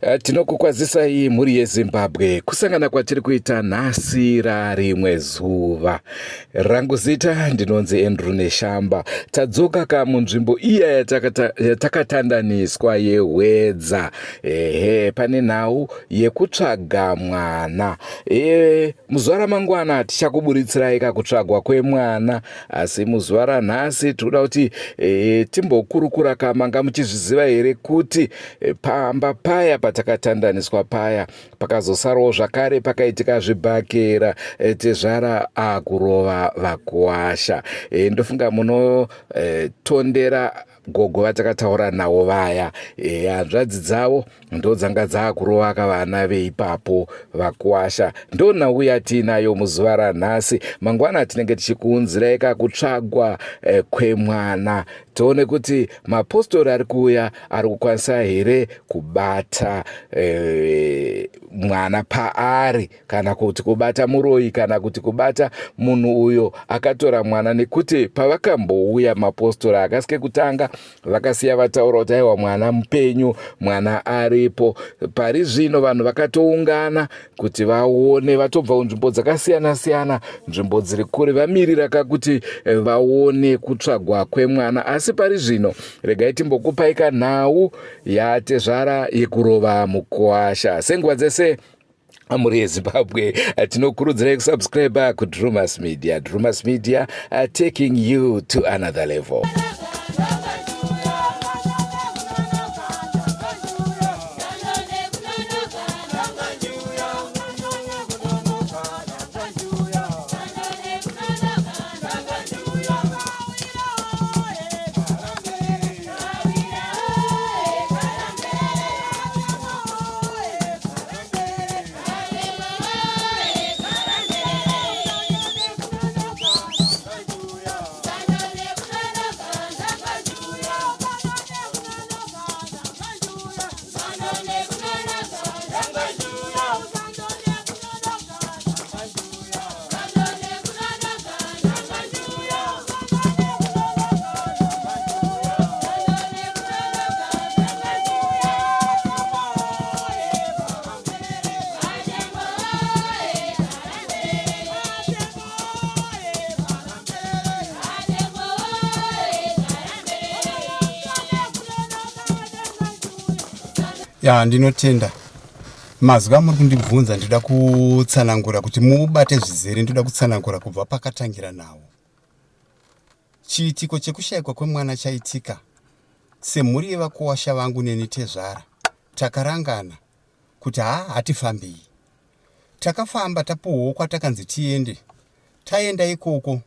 Eh, tinokukwazisai mhuri yeZimbabwe kusangana kwatiri kuita nhasi rarimwe zuva. Rangu zita ndinonzi Andrew Neshamba. Tadzoka ka munzvimbo iya yatakatandaniswa yeHwedza. Ehe, pane nhau yekutsvaga mwana. E, muzuva ramangwana tichakuburitsirai kakutsvagwa kwemwana, asi muzuva ranhasi tinoda kuti e, timbokurukura ka manga muchizviziva here kuti e, pamba paya patakatandaniswa paya pakazosarawo zvakare pakaitika zvibhakera e, tezvara akurova vakuwasha. E, ndofunga munotondera e, gogo vatakataura navo vaya e, hanzvadzi dzavo ndodzanga dzaakurovaka vana veipapo vakuwasha. Ndonhau yatiinayo muzuva ranhasi. Mangwana tinenge tichikuunzirai kakutsvagwa e, kwemwana tione kuti mapostori ari kuuya ari kukwanisa here kubata e, mwana paari kana kuti kubata muroyi kana kuti kubata munhu uyo akatora mwana nekuti pavakambouya mapostori akasike kutanga vakasiya vataura kuti aiwa mwana mupenyu mwana aripo pari zvino vanhu vakatoungana kuti vaone vatobva kunzvimbo dzakasiyana siyana nzvimbo dziri kure vamirira ka kuti eh, vaone kutsvagwa kwemwana asi pari zvino regai timbokupai kanhau yatezvara yekurova mukwasha senguva dzese mhuri yeZimbabwe eh, tinokurudzirai kusubscribe kuDrumas Media. Drumas Media taking you to another level. Ya, ndinotenda mazwi amuri kundibvunza. Ndinoda kutsanangura kuti mubate zvizere. Ndinoda kutsanangura kubva pakatangira nawo chiitiko chekushayikwa kwemwana chaitika. Semhuri yevakuwasha vangu neni tezvara takarangana kuti haa, hatifambei. Takafamba tapuhwawo kwatakanzi tiende. Taenda ikoko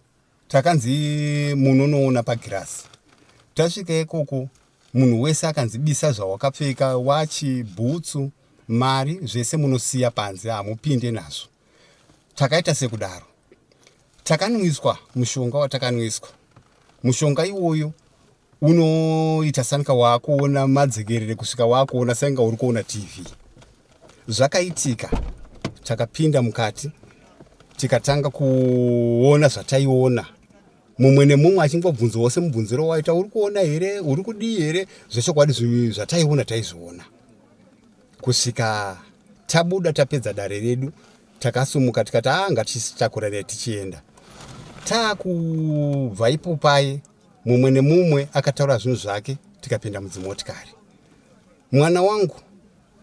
takanzi munonoona pagirasi. Tasvika ikoko munhu wese akanzi bisa zvawakapfeka, wachi, bhutsu, mari, zvese munosiya panze, hamupinde nazvo. Takaita sekudaro. Takanwiswa mushonga watakanwiswa. Mushonga iwoyo unoita sanika waakuona madzekerere kusvika waakuona sainga uri kuona TV. Zvakaitika takapinda mukati tikatanga kuona zvataiona, mumwe nemumwe achingobvunzawo semubvunziro waita, uri kuona here, uri kudii here. Zvechokwadi zvataiona taizviona kusvika tabuda. Tapedza dare redu takasumuka tikati a ngatichitakuranai tichienda. Taakubva ipo paye mumwe nemumwe akataura zvinhu zvake, tikapinda mudzimotikari. Mwana wangu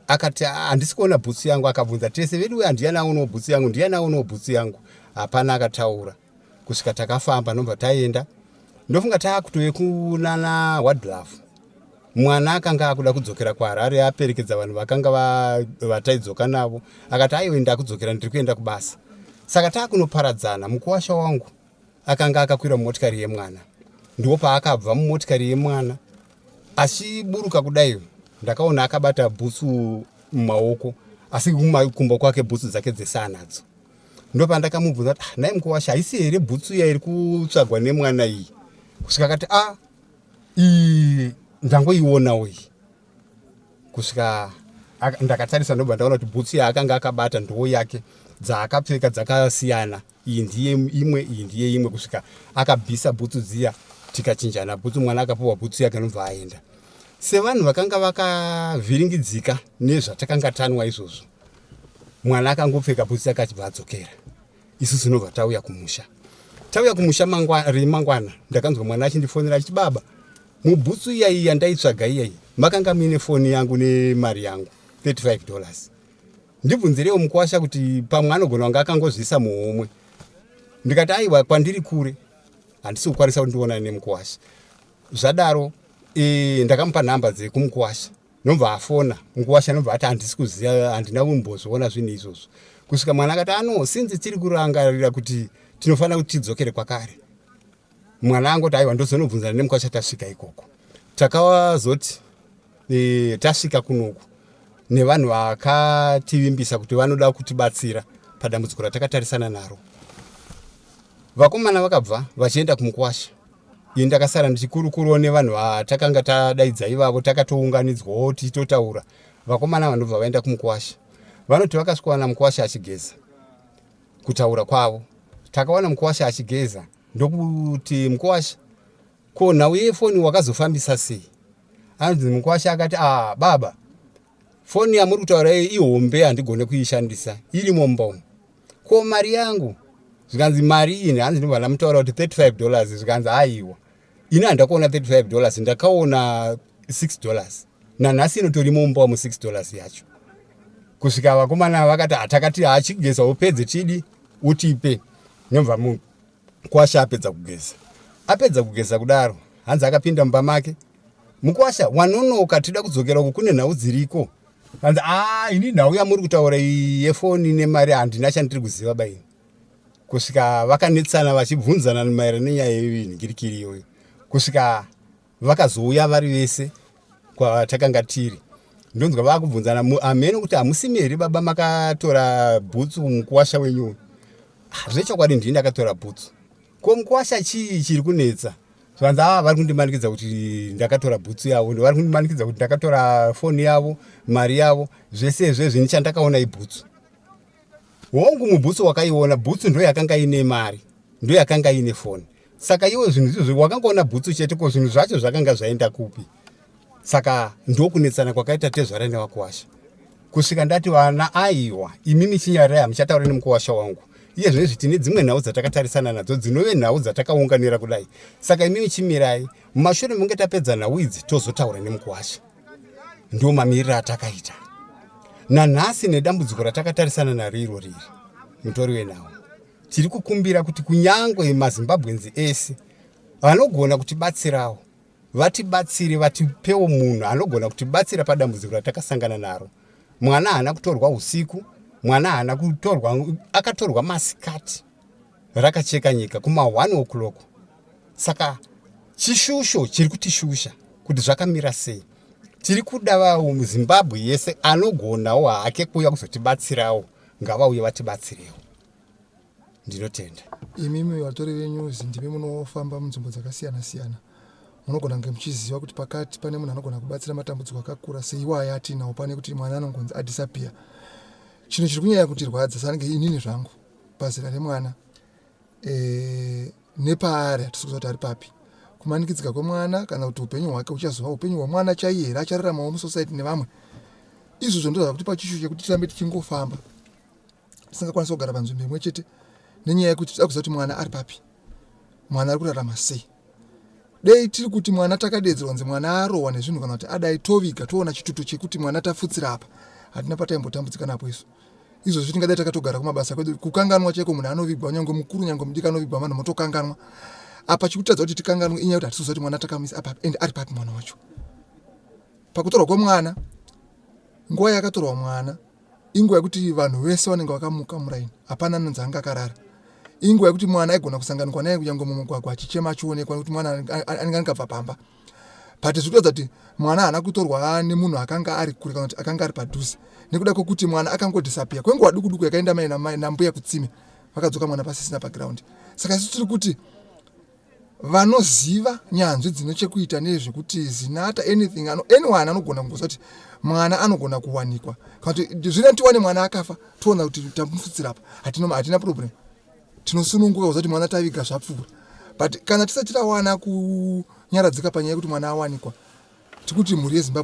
akati handisi kuona bhutsu yangu. Akabvunza tese vedu, handiyani aonawo bhutsu yangu? Ndiyani aonawo bhutsu yangu? Hapana akataura kusvika takafamba nobva taenda. Ndofunga taakutove kunana Wadlove, mwana akanga akuda kudzokera kuHarare aperekedza vanhu vakanga vataidzoka navo. Akati aiwe, ndakudzokera, ndiri kuenda kubasa. Saka taakunoparadzana. Mukuwasha wangu akanga akakwira mumotikari yemwana. Ndipo paakabva mumotikari yemwana achiburuka kudai, ndakaona akabata bhutsu mumaoko, asi kumba kwake bhutsu dzake dzese anadzo. Ndopandakamubvunza kuti, ah, nhai mukuwasha, haisi here bhutsu iya iri kutsvagwa nemwana iyi? Kusvika akati a ah, iyi ndangoionawo iyi. Kusvika ndakatarisa ndobva ndaona kuti bhutsu yaakanga akabata ndoo yake, dzaakapfeka dzakasiyana, iyi ndiye imwe, iyi ndiye imwe. Kusvika akabvisa bhutsu dziya tikachinjana bhutsu, mwana akapiwa bhutsu yake nobva aenda. Sevanhu vakanga vakavhiringidzika nezvatakanga tanwa izvozvo, mwana akangopfeka bhutsu yake achibva adzokera. Isusu tinobva tauya kumusha. Tauya kumusha remangwana ndakanzwa mwana achindifonera achiti baba, mubhutsu iya iyi yandaitsvaga iya iyi makanga muine foni yangu nemari yangu 35 dollars. Ndibvunzirewo mukwasha kuti pamwe anogona kunge akangozviisa muhomwe. Ndikati aiwa kwandiri kure handisi kukwanisa kuti ndionane nemukwasha. Zvadaro e, ndakamupa nhamba dzekumukwasha nobva afona mukuwasha nobva ati handisi kuziva handina kumbozviona zvinhu izvozvo kusvika mwana akati ano sinzi tiri kurangarira kuti tinofanira kuti tidzokere kwakare mwana angoti aiwa ndozonobvunzana nemukwasha tasvika ikoko takazoti e, tasvika kunoku nevanhu vakativimbisa kuti vanoda kutibatsira padambudziko ratakatarisana naro vakomana vakabva vachienda kumukwasha Ini ndakasara ndichikurukurawo nevanhu vatakanga tadaidza ivavo takatounganidzwawo tichitotaura. Vakomana vanobva vaenda kumukwasha. Vanoti vakasvikowana mukwasha achigeza. Kutaura kwavo. Takawana mukwasha achigeza ndokuti mukwasha ko nhau yefoni wakazofambisa sei? Anzi mukwasha akati ah baba foni yamuri kutaura iyi ihombe handigone kuishandisa irimo mumba umu. Ko mari yangu zvikanzi mari ini hanzi ndobva ndamutaura kuti 35 dollars zvikanzi aiwa ini handakuona 35 dollars ndakaona 6 dollars nanhasi inotorimo mumba umu 6 dollars yacho kusvika vakomana vakati hatakati hachigeza upedze tidi utipe nobva mukwasha apedza kugeza apedza kugeza kudaro hanzi akapinda mumba make mukwasha wanonoka tida kudzokera uku kune nhau dziriko hanzi a ah, ini nhau yamuri kutaura iyi yefoni nemari handina chandiri kuziva baini kusvika vakanetsana vachibvunzana maererano nenyaya yenhingirikiri iyoyo kusvika vakazouya vari vese kwatakanga tiri ndonzwa vakubvunzana hameno kuti hamusimi here baba makatora bhutsu mukuwasha wenyu ah, zvechokwadi ndini ndakatora bhutsu ko mukuwasha chii chiri kunetsa zvanzi ava ah, vari kundimanikidza kuti ndakatora bhutsu yavo vari kundimanikidza kuti ndakatora foni yavo mari yavo zvese izvezvi ini chandakaona ibhutsu hongu mubhutsu wakaiona bhutsu ndo yakanga ine mari ndo yakanga ine foni saka iwe zvinhu izvozvo wakangoona bhutsu chete ko zvinhu zvacho zvakanga zvaenda kupi saka ndokunetsana kwakaita tezvara nevakuwasha kusvika ndati vana aiwa imimi chinyarirai hamuchataura nemukuwasha wangu iye zvinezvi tine dzimwe nhau dzatakatarisana nadzo dzinove nhau dzatakaunganira kudai saka imimi chimirai mumashure munge tapedza nhau idzi tozotaura nemukuwasha ndo mamiriro atakaita nanhasi nedambudziko ratakatarisana naro iro riri mutori wenhau tiri kukumbira kuti kunyangwe mazimbabwenzi ese vanogona kutibatsirawo vatibatsire vatipewo munhu anogona kutibatsira padambudziko ratakasangana naro mwana haana kutorwa usiku mwana haana kutorwa akatorwa masikati rakacheka nyika kuma 1 o'clock saka chishusho chiri kutishusha kuti zvakamira sei tiri kuda vazimbabwe yese anogonawo hake kuuya kuzotibatsirawo ngavauye vatibatsirewo ndinotenda imimi vatori venews ndimi munofamba munzvimbo dzakasiyana siyana munogona kunge muchiziva kuti pakati pane munhu anogona kubatsira matambudziko akakura seiwaya atinawo pane kuti mwana anongonzi adisappear chinhu chiri kunyanya kutirwadza sanenge inini zvangu pazera remwana e, nepaari hatisi kuziva kuti ari papi kumanikidzika kwemwana kana kuti upenyu hwake huchazova upenyu hwemwana chaiye here achararamawo musociety nevamwe izvozvo ndozva kuti pachishu chekuti tirambe tichingofamba tisingakwanisi kugara panzvimbo imwe chete nenyaya yekuti tida kuziva kuti mwana ari papi mwana ari kurarama sei dei tiri kuti mwana takadeedzerwa kunzi mwana arohwa nezvinhu kana kuti adai toviga toona chituto chekuti mwana tafutsira apa hatina pataimbotambudzika napo isu izvozvi tingadai takatogara kumabasa kwedu kukanganwa chaiko munhu anovigwa nyange mukuru nyange mudiki anovigwa vanhu motokanganwa apa chikutadza kuti tikanganwe inyaya yekuti hatisizoziva kuti mwana takamisa apa and ari papi mwana wacho pakutorwa kwemwana nguva yakatorwa mwana inguva yekuti vanhu vese vanenge vakamuka muraini hapana anonzi anga akarara inguva yekuti mwana aigona kusanganikwa naye kunyange mumugwagwa achichema achionekwa nekuti mwana anenge angabva pamba but zviri kuratidza kuti mwana haana kutorwa nemunhu akanga ari kure kana kuti akanga ari padhuze nekuda kwekuti mwana akangodisappear kwenguva duku duku yakaenda mai nambuya kutsime vakadzoka mwana pasisina paground saka isu tiri kuti vanoziva nyanzvi dzine chekuita nezvekuti zinata anything ano, anyone anogona kungoziva kuti mwana anogona kuwanikwa kana kuti zvina tiwane mwana akafa toona kuti tamufutsira apa hatina, hatina problem tinosununguka kuziva kuti mwana taviga zvapfuura but kana tisati tawana kunyaradzika panyaya yekuti mwana awanikwa Tikuti mhuri yeZimbabwe.